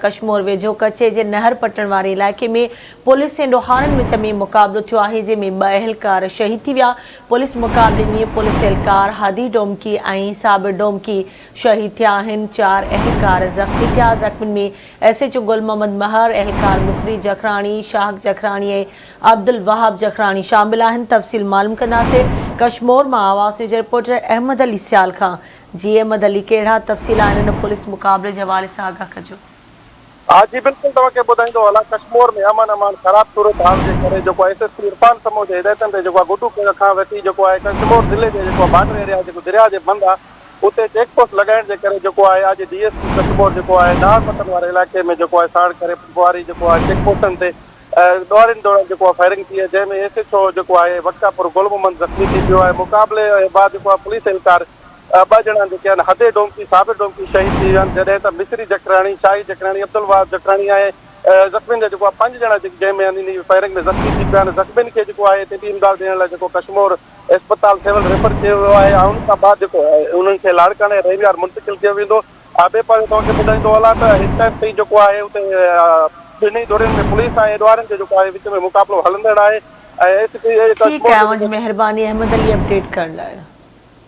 ڪشمور ويجهو ڪچي جي نهر پٽڻ واري علائقي ۾ پوليس ۽ ڏوهارين وچ ۾ مقابلو ٿيو آهي جنهن ۾ ٻه اهلڪار شهيد ٿي ويا، پوليس مقابلي ۾ پوليس اهلڪار هادي ڊومڪي ۽ صابر ڊومڪي شهيد ٿيا آهن، چار اهلڪار زخمي ٿيا، زخمين ۾ S H O Gul Muhammad Mahar, اهلڪار مصري جکراڻي، شاهڪ جکراڻي ۽ عبدالوهاب جکراڻي شامل آهن، تفصيل معلوم ڪنداسين ڪشمور مان آواز نيوز جي رپورٽر احمد علي سيال کان، جي احمد علي ڪهڙا تفصيل آهن ان پوليس مقابلي جي حوالي سان آگاهه ڪجو. ها جي بلڪل توهان کي ٻڌائيندو هلان ڪشمور ۾ امن امان خراب صورتحال جي ڪري جيڪو S S P Irfan Samoon جي هدايتن تي جيڪو آهي گڊو کان وٺي جيڪو آهي ڪشمور ضلعي جي جيڪو بارڊر ايريا جيڪو درياء جي بند آهي اتي چيڪ پوسٽ لڳائڻ جي ڪري جيڪو آهي اڄ ڊي ايس پي ڪشمور جيڪو آهي ناهر پتن واري علائقي ۾ جيڪو آهي ساڙ ڪري واري جيڪو آهي چيڪ پوسٽن تي ڏوهارين دوران جيڪو آهي فائرنگ ٿي آهي جنهن ۾ ايس ايڇ او جيڪو آهي وقتاپور گل محمد زخمي ٿي پيو آهي مقابلي بعد جيڪو آهي پوليس اهلڪار ٻه ڄڻا جيڪي آهن هدي ڊومڪي صابر ڊومڪي شهيد ٿي ويا آهن جڏهن ته مصري جکراڻي شاهي جکراڻي عبدالوهاب جکراڻي ۽ زخمين جا جيڪو آهي پنج ڄڻا جيڪي جنهن ۾ انهي فائرنگ ۾ زخمي ٿي پيا آهن زخمين کي جيڪو آهي طبي امداد ڏيڻ لاء جيڪو ڪشمور اسپتال سول ريفر ڪيو ويو آهي ۽ ان کان بعد جيڪو آهي انهن کي لاڙڪاڻي رحيم يار منتقل ڪيو ويندو. ٻئي پاسي توهان کي ٻڌائيندو هلان ته هن ٽائيم تائين جيڪو آهي اتي ٻنهي ڌرين ۾ پوليس ۽ ڏوهارين جو جيڪو آهي وچ ۾ مقابلو هلندڙ آهي ۽ ايس پي ٺيڪ آهي اوهان جي مهرباني احمد علي اپڊيٽ ڪرڻ لاء.